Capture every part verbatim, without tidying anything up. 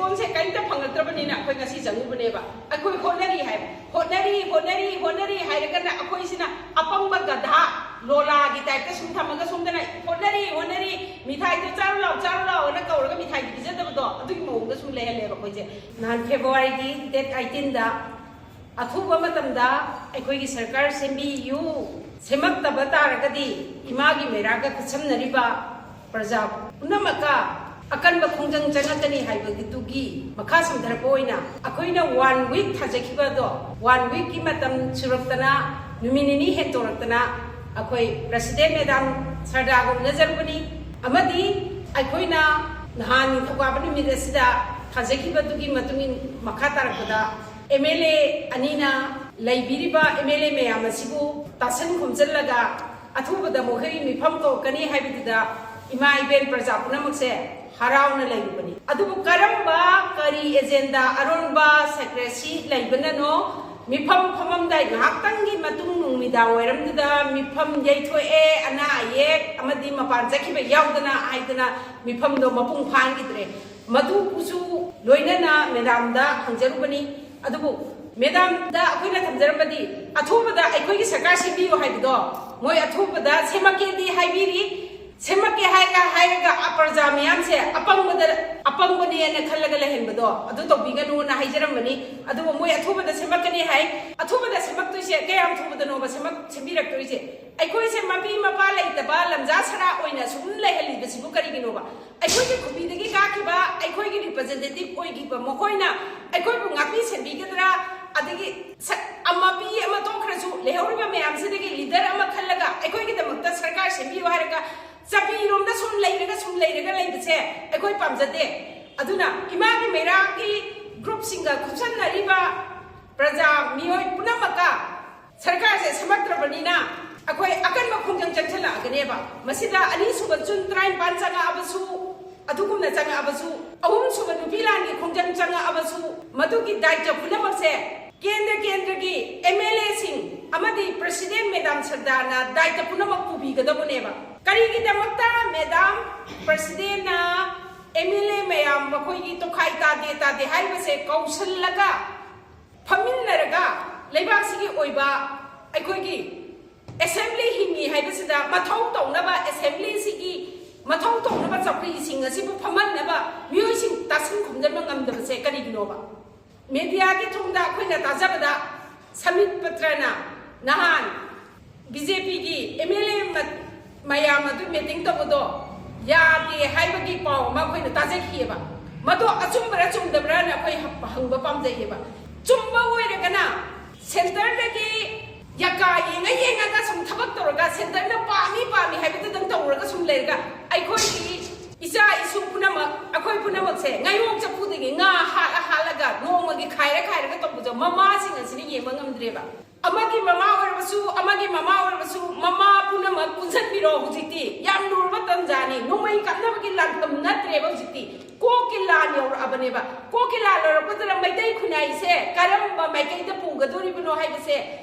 ꯐꯣꯟꯁꯦ ꯀꯔꯤꯝꯇ ꯐꯪꯂꯛꯇ꯭ꯔꯕꯅꯤꯅ ꯑꯩꯈꯣꯏ ꯉꯁꯤ ꯆꯪꯉꯨꯕꯅꯦꯕ꯫ ꯑꯩꯈꯣꯏ ꯍꯣꯠꯅꯔꯤ ꯍꯥꯏ, ꯍꯣꯠꯅꯔꯤ, ꯍꯣꯠꯅꯔꯤ, ꯍꯣꯠꯅꯔꯤ ꯍꯥꯏꯔꯒꯅ ꯑꯩꯈꯣꯏꯁꯤꯅ ꯑꯄꯪꯕ ꯒꯙꯥ ꯂꯣꯂꯥꯒꯤ ꯇꯥꯏꯞꯇ ꯁꯨꯝ ꯊꯝꯃꯒ ꯁꯣꯝꯗꯅ ꯍꯣꯠꯅꯔꯤ, ꯍꯣꯠꯅꯔꯤ, ꯃꯤꯊꯥꯏꯗꯣ ꯆꯥꯔꯨ ꯂꯥꯎ, ꯆꯥꯔꯨ ꯂꯥꯎꯅ ꯀꯧꯔꯒ ꯃꯤꯊꯥꯏꯗꯤ ꯄꯤꯖꯗꯕꯗꯣ, ꯑꯗꯨꯒꯤ ꯃꯑꯣꯡꯗ ꯁꯨꯝ ꯂꯩꯍꯜꯂꯦꯕ ꯑꯩꯈꯣꯏꯁꯦ꯫ ꯅꯍꯥꯟ ꯐꯦꯕ꯭ꯔꯨꯋꯥꯔꯤꯒꯤ ꯗꯦꯠ ꯑꯩꯠꯇꯤꯟꯗ ꯑꯊꯨꯕ ꯃꯇꯝꯗ ꯑꯩꯈꯣꯏꯒꯤ ꯁꯔꯀꯥꯔ ꯁꯦꯝꯕꯤꯌꯨ, ꯁꯦꯝꯃꯛꯇꯕ ꯇꯥꯔꯒꯗꯤ ꯏꯃꯥꯒꯤ ꯃꯩꯔꯥꯒ ꯈꯨꯠꯁꯝꯅꯔꯤꯕ ꯄ꯭ꯔꯖꯥ ꯄꯨꯝꯅꯃꯛꯀ ꯑꯀꯟꯕ ꯈꯣꯡꯖꯪ ꯆꯪꯉꯛꯀꯅꯤ ꯍꯥꯏꯕꯗꯨꯒꯤ ꯃꯈꯥ ꯁꯝꯊꯔꯛꯄ ꯑꯣꯏꯅ ꯑꯩꯈꯣꯏꯅ ꯋꯥꯟ ꯋꯤꯛ ꯊꯥꯖꯈꯤꯕꯗꯣ, ꯋꯥꯟ ꯋꯤꯛꯀꯤ ꯃꯇꯝ ꯁꯨꯔꯛꯇꯅ, ꯅꯨꯃꯤꯠ ꯅꯤꯅꯤ ꯍꯦꯟꯇꯣꯔꯛꯇꯅ ꯑꯩꯈꯣꯏ ꯄ꯭ꯔꯁꯤꯗꯦꯟ ꯃꯦꯗꯥꯝ ꯁꯔꯗꯥꯒ ꯎꯅꯖꯔꯨꯕꯅꯤ꯫ ꯑꯃꯗꯤ ꯑꯩꯈꯣꯏꯅ ꯅꯍꯥꯟ ꯅꯤꯡꯊꯧꯀꯥꯕ ꯅꯨꯃꯤꯠ ꯑꯁꯤꯗ ꯊꯥꯖꯈꯤꯕꯗꯨꯒꯤ ꯃꯇꯨꯡ ꯏꯟ ꯃꯈꯥ ꯇꯥꯔꯛꯄꯗ ꯑꯦꯝ ꯑꯦꯜ ꯑꯦ ꯑꯅꯤꯅ ꯂꯩꯕꯤꯔꯤꯕ ꯑꯦꯝ ꯑꯦꯜ ꯑꯦ ꯃꯌꯥꯝ ꯑꯁꯤꯕꯨ ꯇꯥꯁꯤꯟ ꯈꯣꯝꯖꯤꯜꯂꯒ ꯑꯊꯨꯕꯗ ꯃꯈꯣꯏꯒꯤ ꯃꯤꯐꯝ ꯀꯧꯔꯛꯀꯅꯤ ꯍꯥꯏꯕꯗꯨꯗ ꯏꯃꯥ ꯏꯕꯦꯟ ꯄ꯭ꯔꯖꯥ ꯄꯨꯝꯅꯃꯛꯁꯦ ꯍꯔꯥꯎꯅ ꯂꯩꯔꯨꯕꯅꯤ꯫ ꯑꯗꯨꯕꯨ ꯀꯔꯝꯕ, ꯀꯔꯤ ꯑꯦꯖꯦꯟꯗꯥ, ꯑꯔꯣꯟꯕ ꯁꯦꯀ꯭ꯔꯦꯁꯤ ꯂꯩꯕꯅꯅꯣ ꯃꯤꯐꯝ ꯐꯝꯃꯝꯗꯥꯏ ꯉꯥꯏꯍꯥꯛꯇꯪꯒꯤ ꯃꯇꯨꯡ ꯅꯨꯃꯤꯗꯥꯡ ꯋꯥꯏꯔꯝꯗꯨꯗ ꯃꯤꯐꯝ ꯌꯩꯊꯣꯛꯑꯦ, ꯑꯅꯥ ꯑꯌꯦꯛ ꯑꯃꯗꯤ ꯃꯄꯥꯟ ꯆꯠꯈꯤꯕ ꯌꯥꯎꯗꯅ ꯍꯥꯏꯗꯅ ꯃꯤꯐꯝꯗꯣ ꯃꯄꯨꯡ ꯐꯥꯍꯟꯈꯤꯗ꯭ꯔꯦ꯫ ꯃꯗꯨꯕꯨꯁꯨ ꯂꯣꯏꯅꯅ ꯃꯦꯗꯥꯝꯗ ꯍꯪꯖꯔꯨꯕꯅꯤ꯫ ꯑꯗꯨꯕꯨ ꯃꯦꯗꯥꯝꯗ ꯑꯩꯈꯣꯏꯅ ꯊꯝꯖꯔꯝꯕꯗꯤ ꯑꯊꯨꯕꯗ ꯑꯩꯈꯣꯏꯒꯤ ꯁꯔꯀꯥꯔ ꯁꯦꯝꯕꯤꯌꯨ ꯍꯥꯏꯕꯗꯣ ꯃꯣꯏ ꯑꯊꯨꯕꯗ ꯁꯦꯝꯃꯛꯀꯦꯗꯤ ꯍꯥꯏꯕꯤꯔꯤ, ꯁꯦꯝꯃꯛꯀꯦ ꯍꯥꯏꯔꯒ ꯍꯥꯏꯔꯒ ꯄ꯭ꯔꯖꯥ ꯃꯌꯥꯝꯁꯦ ꯑꯄꯪꯕꯗ, ꯑꯄꯪꯕꯅꯦꯅ ꯈꯜꯂꯒ ꯂꯩꯍꯟꯕꯗꯣ ꯑꯗꯨ ꯇꯧꯕꯤꯒꯅꯨꯅ ꯍꯥꯏꯖꯔꯝꯕꯅꯤ꯫ ꯑꯗꯨꯕꯨ ꯃꯣꯏ ꯑꯊꯨꯕꯗ ꯁꯦꯝꯃꯛꯀꯅꯤ ꯍꯥꯏ꯫ ꯑꯊꯨꯕꯗ ꯁꯦꯝꯃꯛꯇꯣꯏꯁꯦ ꯀꯌꯥꯝ ꯊꯨꯕꯗꯅꯣꯕ ꯁꯦꯝꯃꯛ-, ꯁꯦꯝꯕꯤꯔꯛꯇꯣꯏꯁꯦ? ꯑꯩꯈꯣꯏꯁꯦ ꯃꯄꯤ ꯃꯄꯥ ꯂꯩꯇꯕ ꯂꯝꯖꯥ ꯁꯔꯥ ꯑꯣꯏꯅ ꯁꯨꯝ ꯂꯩꯍꯜꯂꯤꯕꯁꯤꯕꯨ ꯀꯔꯤꯒꯤꯅꯣꯕ? ꯑꯩꯈꯣꯏꯒꯤ ꯈꯨꯕꯤꯗꯒꯤ ꯀꯥꯈꯤꯕ ꯑꯩꯈꯣꯏꯒꯤ ꯔꯤꯄ꯭ꯔꯖꯦꯟꯇꯦꯇꯤꯚ ꯑꯣꯏꯈꯤꯕ ꯃꯈꯣꯏꯅ ꯑꯩꯈꯣꯏꯕꯨ ꯉꯥꯛꯄꯤ ꯁꯦꯟꯕꯤꯒꯗ꯭ꯔꯥ? ꯑꯗꯒꯤ ꯁꯛ-, ꯃꯄꯤ ꯑꯃ ꯇꯣꯛꯈ꯭ꯔꯁꯨ ꯂꯩꯍꯧꯔꯤꯕ ꯃꯌꯥꯝꯁꯤꯗꯒꯤ ꯂꯤꯗꯔ ꯑꯃ ꯈꯜꯂꯒ ꯑꯩꯈꯣꯏꯒꯤꯗꯃꯛꯇ ꯁꯔꯀꯥꯔ ꯁꯦꯝꯕꯤꯌꯨ ꯍꯥꯏꯔꯒ ꯆꯥꯄꯤꯔꯣꯝꯗ ꯁꯨꯝ ꯂꯩꯔꯒ ꯁꯨꯝ ꯂꯩꯔꯒ ꯂꯩꯕꯁꯦ ꯑꯩꯈꯣꯏ ꯄꯥꯝꯖꯗꯦ꯫ ꯑꯗꯨꯅ ꯏꯃꯥꯒꯤ ꯃꯩꯔꯥꯒꯤ ꯒ꯭ꯔꯨꯞꯁꯤꯡꯒ ꯈꯨꯠꯁꯝꯅꯔꯤꯕ ꯄ꯭ꯔꯖꯥ ꯃꯤꯑꯣꯏ ꯄꯨꯝꯅꯃꯛꯀ ꯁꯔꯀꯥꯔꯁꯦ ꯁꯦꯝꯃꯛꯇ꯭ꯔꯕꯅꯤꯅ ꯑꯩꯈꯣꯏ ꯑꯀꯟꯕ ꯈꯣꯡꯖꯪ ꯆꯪꯁꯤꯜꯂꯛꯑꯒꯅꯦꯕ꯫ ꯃꯁꯤꯗ ꯑꯅꯤꯁꯨꯕ ꯖꯨꯟ ꯇꯔꯥꯅꯤꯄꯥꯟ ꯆꯪꯉꯛꯑꯕꯁꯨ, ꯑꯗꯨꯒꯨꯝꯅ ꯆꯪꯉꯛꯑꯕꯁꯨ, ꯑꯍꯨꯝꯁꯨꯕ ꯅꯨꯄꯤ ꯂꯥꯟꯒꯤ ꯈꯣꯡꯖꯪ ꯆꯪꯉꯛꯑꯕꯁꯨ, ꯃꯗꯨꯒꯤ ꯗꯥꯏꯇ ꯄꯨꯝꯅꯃꯛꯁꯦ ꯀꯦꯟꯗ꯭ꯔ ꯀꯦꯟꯗ꯭ꯔꯒꯤ ꯑꯦꯝ ꯑꯦꯜ ꯑꯦꯁꯤꯡ ꯑꯃꯗꯤ ꯄ꯭ꯔꯁꯤꯗꯦꯟ ꯃꯦꯗꯥꯝ ꯁꯔꯗꯥꯔꯅ ꯗꯥꯏꯇ ꯄꯨꯝꯅꯃꯛ ꯄꯨꯕꯤꯒꯗꯕꯅꯦꯕ꯫ ꯀꯔꯤꯒꯤꯗꯃꯛꯇ ꯃꯦꯗꯥꯝ ꯄ꯭ꯔꯁꯤꯗꯦꯟꯅ ꯑꯦꯝ ꯑꯦꯜ ꯑꯦ ꯃꯌꯥꯝ ꯃꯈꯣꯏꯒꯤ ꯇꯣꯈꯥꯏ ꯇꯥꯗꯦ ꯇꯥꯗꯦ ꯍꯥꯏꯕꯁꯦ ꯀꯧꯁꯜꯂꯒ ꯐꯝꯃꯤꯟꯅꯔꯒ ꯂꯩꯕꯥꯛꯁꯤꯒꯤ ꯑꯣꯏꯕ ꯑꯩꯈꯣꯏꯒꯤ ꯑꯦꯁꯦꯝꯕ꯭ꯂꯤ ꯍꯤꯡꯉꯤ ꯍꯥꯏꯕꯁꯤꯗ ꯃꯊꯧ ꯇꯧꯅꯕ ꯑꯦꯁꯦꯝꯕ꯭ꯂꯤꯁꯤꯒꯤ ꯃꯊꯧ ꯇꯧꯅꯕ ꯆꯧꯀ꯭ꯔꯤꯁꯤꯡ ꯑꯁꯤꯕꯨ ꯐꯝꯍꯟꯅꯕ ꯃꯤꯑꯣꯏꯁꯤꯡ ꯇꯥꯁꯤꯟ ꯈꯣꯝꯖꯤꯟꯕ ꯉꯝꯗꯕꯁꯦ ꯀꯔꯤꯒꯤꯅꯣꯕ? ꯃꯦꯗꯤꯌꯥꯒꯤ ꯊꯣꯡꯗ ꯑꯩꯈꯣꯏꯅ ꯇꯥꯖꯕꯗ ꯁꯃꯤꯠ ꯄꯇ꯭ꯔꯅ ꯅꯍꯥꯟ ꯕꯤ ꯖꯦ ꯄꯤꯒꯤ ꯑꯦꯝ ꯑꯦꯜ ꯑꯦ ꯃꯌꯥꯝ ꯑꯗꯨ ꯃꯤꯇꯤꯡ ꯇꯧꯕꯗꯣ ꯌꯥꯗꯦ ꯍꯥꯏꯕꯒꯤ ꯄꯥꯎ ꯑꯃ ꯑꯩꯈꯣꯏꯅ ꯇꯥꯖꯈꯤꯑꯕ꯫ ꯃꯗꯣ ꯑꯆꯨꯝꯕꯔꯥ ꯆꯨꯝꯗꯕ꯭ꯔꯥꯅ ꯑꯩꯈꯣꯏ ꯍꯪꯕ ꯄꯥꯝꯖꯩꯌꯦꯕ꯫ ꯆꯨꯝꯕ ꯑꯣꯏꯔꯒꯅ ꯁꯦꯟꯇꯔꯗꯒꯤ ꯌꯥꯀꯥ ꯌꯦꯡꯉ ꯌꯦꯡꯉꯒ ꯁꯨꯝ ꯊꯕꯛ ꯇꯧꯔꯒ ꯁꯦꯟꯇꯔꯅ ꯄꯥꯝꯃꯤ ꯄꯥꯝꯃꯤ ꯍꯥꯏꯕꯗꯨꯗꯪ ꯇꯧꯔꯒ ꯁꯨꯝ ꯂꯩꯔꯒ ꯑꯩꯈꯣꯏꯒꯤ ꯏꯆꯥ ꯏꯁꯨ ꯄꯨꯝꯅꯃꯛ, ꯑꯩꯈꯣꯏ ꯄꯨꯝꯅꯃꯛꯁꯦ ꯉꯥꯌꯣꯛ ꯆꯐꯨꯗꯒꯤ ꯉꯥ ꯍꯥꯠꯂ ꯍꯥꯠꯂꯒ ꯅꯣꯡꯃꯒꯤ ꯈꯥꯏꯔ ꯈꯥꯏꯔꯒ ꯇꯧꯕꯗꯣ ꯃꯃꯥꯁꯤꯡ ꯑꯁꯤꯅ ꯌꯦꯡꯕ ꯉꯝꯗ꯭ꯔꯦꯕ꯫ ꯑꯃꯒꯤ ꯃꯃꯥ ꯑꯣꯏꯔꯕꯁꯨ, ꯑꯃꯒꯤ ꯃꯃꯥ ꯑꯣꯏꯔꯕꯁꯨ, ꯃꯃꯥ ꯄꯨꯝꯅꯃꯛ ꯄꯨꯟꯁꯤꯟꯕꯤꯔꯣ꯫ ꯍꯧꯖꯤꯛꯇꯤ ꯌꯥꯝ ꯂꯨꯔꯕ ꯇꯟꯖꯥꯅꯤ꯫ ꯅꯣꯡꯃꯩ ꯀꯥꯞꯅꯕꯒꯤ ꯂꯥꯟꯐꯝ ꯅꯠꯇ꯭ꯔꯦꯕ ꯍꯧꯖꯤꯛꯇꯤ꯫ ꯀꯣꯛꯀꯤ ꯂꯥꯟ ꯌꯧꯔꯛꯑꯕꯅꯦꯕ꯫ ꯀꯣꯛꯀꯤ ꯂꯥꯟ ꯌꯧꯔꯛꯄꯗꯨꯗ ꯃꯩꯇꯩ ꯈꯨꯟꯅꯥꯏꯁꯦ ꯀꯔꯝꯕ ꯃꯥꯏꯀꯩꯗ ꯄꯨꯒꯗꯣꯔꯤꯕꯅꯣ ꯍꯥꯏꯕꯁꯦ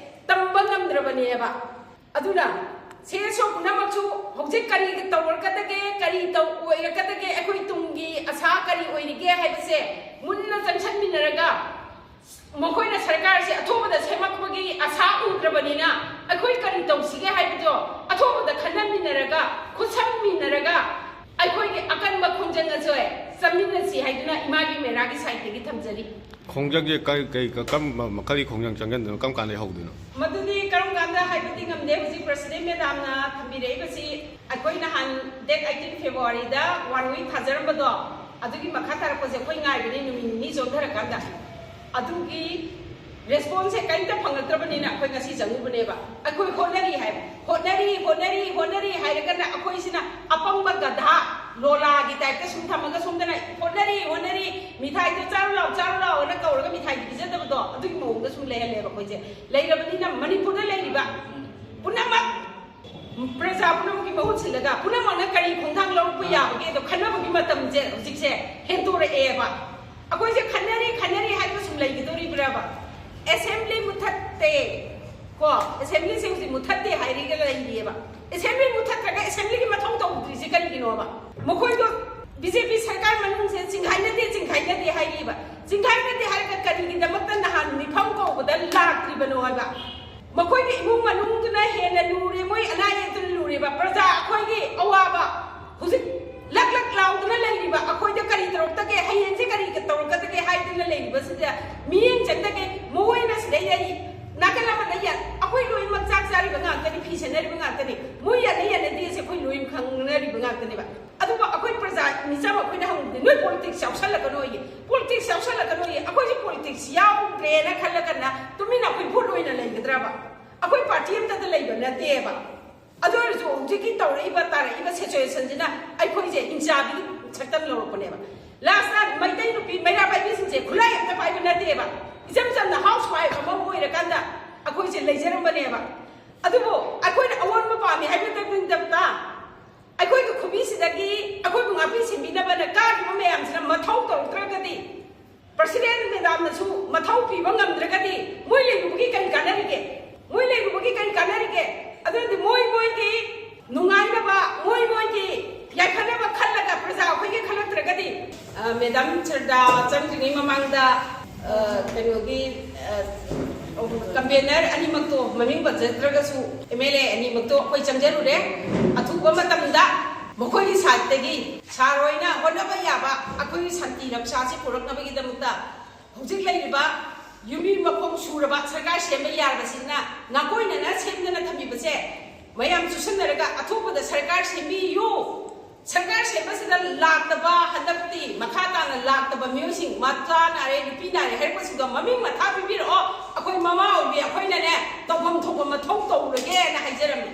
ꯇꯝꯕ ꯉꯝꯗ꯭ꯔꯕꯅꯦꯕ꯫ ꯑꯗꯨꯅ ꯁꯤ ꯑꯦꯁ ꯑꯣ ꯄꯨꯝꯅꯃꯛꯁꯨ ꯍꯧꯖꯤꯛ ꯀꯔꯤ ꯇꯧꯔꯛꯀꯗꯒꯦ, ꯀꯔꯤ ꯇꯧ-, ꯑꯣꯏꯔꯛꯀꯗꯒꯦ, ꯑꯩꯈꯣꯏ ꯇꯨꯡꯒꯤ ꯑꯁꯥ ꯀꯔꯤ ꯑꯣꯏꯔꯤꯒꯦ ꯍꯥꯏꯕꯁꯦ ꯃꯨꯟꯅ ꯆꯪꯁꯟꯃꯤꯟꯅꯔꯒ ꯃꯈꯣꯏꯅ ꯁꯔꯀꯥꯔꯁꯦ ꯑꯊꯨꯕꯗ ꯁꯦꯝꯃꯛꯄꯒꯤ ꯑꯁꯥ ꯎꯗ꯭ꯔꯕꯅꯤꯅ ꯑꯩꯈꯣꯏ ꯀꯔꯤ ꯇꯧꯁꯤꯒꯦ ꯍꯥꯏꯕꯗꯣ ꯑꯊꯨꯕꯗ ꯈꯟꯅꯃꯤꯟꯅꯔꯒ, ꯈꯨꯠꯁꯝꯃꯤꯟꯅꯔꯒ ꯑꯩꯈꯣꯏꯒꯤ ꯑꯀꯟꯕ ꯈꯣꯡꯖꯪ ꯑꯁꯦ ꯆꯪꯃꯤꯟꯅꯁꯤ ꯍꯥꯏꯗꯨꯅ ꯏꯃꯥꯒꯤ ꯃꯦꯔꯥꯒꯤ ꯁꯥꯏꯠꯇꯒꯤ ꯊꯝꯖꯔꯤ꯫ ꯈꯣꯡꯖꯪꯁꯦ ꯀꯔꯤ, ꯀꯔꯤ, ꯀꯔꯝꯕ ꯃꯈꯜꯒꯤ ꯈꯣꯡꯖꯪ ꯆꯪꯒꯟꯗꯣꯏꯅꯣ? ꯀꯔꯝ ꯀꯥꯟꯗ ꯍꯧꯗꯣꯏꯅꯣ? ꯃꯗꯨꯗꯤ ꯀꯔꯝ ꯀꯥꯟꯗ ꯍꯥꯏꯕꯗꯤ ꯉꯝꯗꯦ꯫ ꯍꯧꯖꯤꯛ ꯄ꯭ꯔꯁꯤꯗꯦꯟ ꯃꯦꯗꯥꯝꯅ ꯊꯝꯕꯤꯔꯛꯏꯕꯁꯤ ꯑꯩꯈꯣꯏ ꯅꯍꯥꯟ date eighteen Februaryꯗ one week ꯊꯥꯖꯔꯝꯕꯗꯣ, ꯑꯗꯨꯒꯤ ꯃꯈꯥ ꯇꯥꯔꯛꯄꯁꯦ ꯑꯩꯈꯣꯏ ꯉꯥꯏꯕꯅꯤ ꯅꯨꯃꯤꯠ ꯅꯤꯅꯤ ꯆꯣꯟꯊꯔꯀꯥꯟꯗ꯫ ꯑꯗꯨꯒꯤ responseꯁꯦ ꯀꯔꯤꯝꯇ ꯐꯪꯉꯛꯇ꯭ꯔꯕꯅꯤꯅ ꯑꯩꯈꯣꯏ ꯉꯁꯤ ꯆꯪꯉꯨꯕꯅꯦꯕ꯫ ꯑꯩꯈꯣꯏ ꯍꯣꯠꯅꯔꯤ ꯍꯥꯏ, ꯍꯣꯠꯅꯔꯤ, ꯍꯣꯠꯅꯔꯤ, ꯍꯣꯠꯅꯔꯤ ꯍꯥꯏꯔꯒꯅ ꯑꯩꯈꯣꯏꯁꯤꯅ ꯑꯄꯪꯕ ꯒꯙꯥ ꯂꯣꯂꯥꯒꯤ typeꯇ ꯁꯨꯝ ꯊꯝꯃꯒ ꯁꯣꯝꯗꯅ ꯍꯣꯠꯅꯔꯤ, ꯍꯣꯠꯅꯔꯤ, ꯃꯤꯊꯥꯏꯗꯣ ꯆꯥꯔꯨ ꯂꯥꯎ, ꯆꯥꯔꯨ ꯂꯥꯎꯅ ꯀꯧꯔꯒ ꯃꯤꯊꯥꯏꯗꯤ ꯄꯤꯖꯗꯕꯗꯣ ꯑꯗꯨꯒꯤ ꯃꯑꯣꯡꯗ ꯁꯨꯝ ꯂꯩꯍꯜꯂꯦꯕ ꯑꯩꯈꯣꯏꯁꯦ꯫ ꯂꯩꯔꯕꯅꯤꯅ ꯃꯅꯤꯄꯨꯔꯗ ꯂꯩꯔꯤꯕ ꯄꯨꯝꯅꯃꯛ ꯄ꯭ꯔꯖꯥ ꯄꯨꯝꯅꯃꯛꯀꯤ ꯃꯍꯨꯠ ꯁꯤꯜꯂꯒ ꯄꯨꯝꯅꯃꯛꯅ ꯀꯔꯤ ꯈꯣꯡꯊꯥꯡ ꯂꯧꯔꯛꯄ ꯌꯥꯕꯒꯦꯗꯣ ꯈꯟꯅꯕꯒꯤ ꯃꯇꯝꯁꯦ ꯍꯧꯖꯤꯛꯁꯦ ꯍꯦꯟꯗꯣꯔꯛꯑꯦꯕ꯫ ꯑꯩꯈꯣꯏꯁꯦ ꯈꯟꯅꯔꯤ, ꯈꯟꯅꯔꯤ ꯍꯥꯏꯕ ꯁꯨꯝ ꯂꯩꯈꯤꯗꯣꯔꯤꯕ꯭ꯔꯕ? Assembly ꯃꯨꯠꯊꯠꯇꯦ ꯀꯣ, Assemblyꯁꯦ ꯍꯧꯖꯤꯛ ꯃꯨꯠꯊꯠꯇꯦ ꯍꯥꯏꯔꯒ ꯂꯩꯔꯤꯑꯕ꯫ Assembly ꯃꯨꯠꯊꯠꯇ꯭ꯔꯒ Assemblyꯒꯤ ꯃꯊꯧ ꯇꯧꯗ꯭ꯔꯤꯁꯦ ꯀꯔꯤꯒꯤꯅꯣꯕ? ꯃꯈꯣꯏꯗꯣ ꯕꯤ ꯖꯦ ꯄꯤ ꯁꯔꯀꯥꯔ ꯃꯅꯨꯡꯁꯦ ꯆꯤꯡꯈꯥꯏꯅꯗꯦ, ꯆꯤꯡꯈꯥꯏꯅꯗꯦ ꯍꯥꯏꯔꯤꯕ꯫ ꯆꯤꯡꯈꯥꯏꯅꯗꯦ ꯍꯥꯏꯔꯒ ꯀꯔꯤꯒꯤꯗꯃꯛꯇ ꯅꯍꯥꯟ ꯃꯤꯐꯝ ꯀꯧꯕꯗ ꯂꯥꯛꯇ꯭ꯔꯤꯕꯅꯣ ꯍꯥꯏꯕ? ꯃꯈꯣꯏꯒꯤ ꯏꯃꯨꯡ ꯃꯅꯨꯡꯗꯨꯅ ꯍꯦꯟꯅ ꯂꯨꯔꯦ, ꯃꯣꯏ ꯑꯅꯥ ꯑꯌꯦꯛꯇꯨꯅ ꯂꯨꯔꯦꯕ꯫ ꯄ꯭ꯔꯖꯥ ꯑꯩꯈꯣꯏꯒꯤ ꯑꯋꯥꯕ ꯍꯧꯖꯤꯛ ꯂꯛ ꯂꯛ ꯂꯥꯎꯗꯨꯅ ꯂꯩꯔꯤꯕ, ꯑꯩꯈꯣꯏꯗ ꯀꯔꯤ ꯇꯧꯔꯛꯇꯒꯦ, ꯍꯌꯦꯡꯁꯦ ꯀꯔꯤ ꯇꯧꯔꯛꯀꯗꯒꯦ ꯍꯥꯏꯗꯨꯅ ꯂꯩꯔꯤꯕꯁꯤꯗ ꯃꯤꯠꯌꯦꯡ ꯆꯪꯗꯒꯦ꯫ ꯃꯣꯏꯅ ꯁꯤꯗꯩꯗ ꯅꯥꯀꯜ ꯑꯃꯗ ꯌꯥ-, ꯑꯩꯈꯣꯏ ꯂꯣꯏꯅꯃꯛ ꯆꯥꯛ ꯆꯥꯔꯤꯕ ꯉꯥꯛꯇꯅꯤ, ꯐꯤ ꯁꯦꯠꯅꯔꯤꯕ ꯉꯥꯛꯇꯅꯤ, ꯃꯣꯏ ꯌꯥꯅ ꯌꯥꯅꯗꯦꯁꯦ ꯑꯩꯈꯣꯏ ꯂꯣꯏꯅ ꯈꯪꯅꯔꯤꯕ ꯉꯥꯛꯇꯅꯦꯕ꯫ ꯑꯗꯨꯕꯨ ꯑꯩꯈꯣꯏ ꯄ꯭ꯔꯖꯥ ꯃꯤꯆꯝ ꯑꯩꯈꯣꯏꯅ ꯍꯪꯕꯗꯤ ꯅꯣꯏ ꯄꯣꯂꯤꯇꯤꯛꯁ ꯌꯥꯎꯁꯜꯂꯛꯀꯅꯣꯌꯦ, ꯄꯣꯂꯤꯇꯤꯛꯁ ꯌꯥꯎꯁꯜꯂꯛꯀꯅꯣꯌꯦ꯫ ꯑꯩꯈꯣꯏꯁꯦ ꯄꯣꯂꯤꯇꯤꯛꯁ ꯌꯥꯎꯗ꯭ꯔꯦꯅ ꯈꯜꯂꯒꯅ ꯇꯨꯃꯤꯟꯅ ꯑꯩꯈꯣꯏ ꯚꯣꯠ ꯑꯣꯏꯅ ꯂꯩꯒꯗ꯭ꯔꯕ? ꯑꯩꯈꯣꯏ ꯄꯥꯔꯇꯤ ꯑꯝꯇꯗ ꯂꯩꯕ ꯅꯠꯇꯦꯕ꯫ ꯑꯗꯨ ꯑꯣꯏꯔꯁꯨ ꯍꯧꯖꯤꯛꯀꯤ ꯇꯧꯔꯛꯏꯕ, ꯇꯥꯔꯛꯏꯕ ꯁꯤꯆꯨꯋꯦꯁꯟꯁꯤꯅ ꯑꯩꯈꯣꯏꯁꯦ ꯍꯤꯡꯆꯥꯕꯤꯒꯤ ꯁꯛꯇꯝ ꯂꯧꯔꯛꯄꯅꯦꯕ꯫ ꯂꯥꯁꯇ ꯃꯩꯇꯩ ꯅꯨꯄꯤ ꯃꯩꯔꯥ ꯄꯥꯏꯕꯤꯁꯤꯡꯁꯦ ꯈꯨꯠꯂꯥꯏ ꯑꯝꯇ ꯄꯥꯏꯕ ꯅꯠꯇꯦꯕ, ꯏꯆꯝ ꯆꯝꯅ ꯍꯥꯎꯁ ꯋꯥꯏꯐ ꯑꯃ ꯑꯣꯏꯔꯀꯥꯟꯗ ꯑꯩꯈꯣꯏꯁꯦ ꯂꯩꯖꯔꯝꯕꯅꯦꯕ꯫ ꯑꯗꯨꯕꯨ ꯑꯩꯈꯣꯏꯅ ꯑꯑꯣꯟꯕ ꯄꯥꯝꯃꯤ ꯍꯥꯏꯕꯇꯪ ꯅꯠꯇꯕ, ꯑꯩꯈꯣꯏꯒꯤ ꯈꯨꯕꯤꯁꯤꯗꯒꯤ ꯑꯩꯈꯣꯏꯕꯨ ꯉꯥꯛꯄꯤ ꯁꯦꯟꯕꯤꯅꯕꯅ ꯀꯥꯈꯤꯕ ꯃꯌꯥꯝꯁꯤꯅ ꯃꯊꯧ ꯇꯧꯔꯛꯇ꯭ꯔꯒꯗꯤ, ꯄ꯭ꯔꯁꯤꯗꯦꯟ ꯃꯦꯗꯥꯝꯅꯁꯨ ꯃꯊꯧ ꯄꯤꯕ ꯉꯝꯗ꯭ꯔꯒꯗꯤ ꯃꯣꯏ ꯂꯩꯔꯨꯕꯒꯤ ꯀꯔꯤ ꯀꯥꯟꯅꯔꯤꯒꯦ? ꯃꯣꯏ ꯂꯩꯔꯨꯕꯒꯤ ꯀꯔꯤ ꯀꯥꯟꯅꯔꯤꯒꯦ? ꯑꯗꯨꯅꯗꯤ ꯃꯣꯏ ꯃꯣꯏꯒꯤ ꯅꯨꯡꯉꯥꯏꯅꯕ, ꯃꯣꯏ ꯃꯣꯏꯒꯤ ꯌꯥꯏꯐꯅꯕ ꯈꯜꯂꯒ ꯄ꯭ꯔꯖꯥ ꯑꯩꯈꯣꯏꯒꯤ ꯈꯜꯂꯛꯇ꯭ꯔꯒꯗꯤ, ꯑ, ꯃꯦꯗꯥꯝ ꯁꯔꯗꯥ ꯆꯪꯗ꯭ꯔꯤꯉꯩ ꯃꯃꯥꯡꯗ, ꯑ, ꯀꯩꯅꯣꯒꯤ, ꯑ, ꯀꯟꯚꯦꯅꯔ ꯑꯅꯤꯃꯛꯇꯣ, ꯃꯃꯤꯡ ꯄꯟꯖꯗ꯭ꯔꯒꯁꯨ ꯑꯦꯝ ꯑꯦꯜ ꯑꯦ ꯑꯅꯤꯃꯛꯇꯣ ꯑꯩꯈꯣꯏ ꯆꯪꯖꯔꯨꯔꯦ꯫ ꯑꯊꯨꯕ ꯃꯇꯝꯗ ꯃꯈꯣꯏꯒꯤ ꯁꯥꯏꯠꯇꯒꯤ ꯁꯥꯔ ꯍꯣꯏꯅ ꯍꯣꯠꯅꯕ ꯌꯥꯕ ꯑꯩꯈꯣꯏꯒꯤ ꯁꯥꯟꯇꯤ ꯔꯛꯁꯥꯁꯤ ꯄꯨꯔꯛꯅꯕꯒꯤꯗꯃꯛꯇ ꯍꯧꯖꯤꯛ ꯂꯩꯔꯤꯕ ꯌꯨꯝꯕꯤ ꯃꯈꯣꯡ ꯁꯨꯔꯕ ꯁꯔꯀꯥꯔ ꯁꯦꯝꯕ ꯌꯥꯔꯕꯁꯤꯅ ꯅꯥꯀꯣꯏꯅꯅ ꯁꯦꯝꯗꯅ ꯊꯝꯕꯤꯕꯁꯦ ꯃꯌꯥꯝ ꯆꯨꯁꯟꯅꯔꯒ ꯑꯊꯨꯕꯗ ꯁꯔꯀꯥꯔ ꯁꯦꯝꯕꯤꯌꯨ꯫ ꯁꯔꯀꯥꯔ ꯁꯦꯝꯕꯁꯤꯗ ꯂꯥꯛꯇꯕ, ꯍꯟꯗꯛꯇꯤ ꯃꯈꯥ ꯇꯥꯅ ꯂꯥꯛꯇꯕ ꯃꯤꯑꯣꯏꯁꯤꯡ, ꯃꯆꯥ ꯅꯥꯔꯦ, ꯅꯨꯄꯤ ꯅꯥꯔꯦ ꯍꯥꯏꯔꯛꯄꯁꯤꯡꯗꯣ ꯃꯃꯤꯡ ꯃꯊꯥ ꯄꯤꯕꯤꯔꯛꯑꯣ, ꯑꯩꯈꯣꯏ ꯃꯃꯥ ꯑꯣꯏꯕꯤ ꯑꯩꯈꯣꯏꯅꯅꯦ ꯇꯧꯐꯝ ꯊꯣꯛꯄ ꯃꯊꯧ ꯇꯧꯔꯒꯦꯅ ꯍꯥꯏꯖꯔꯝꯃꯤ꯫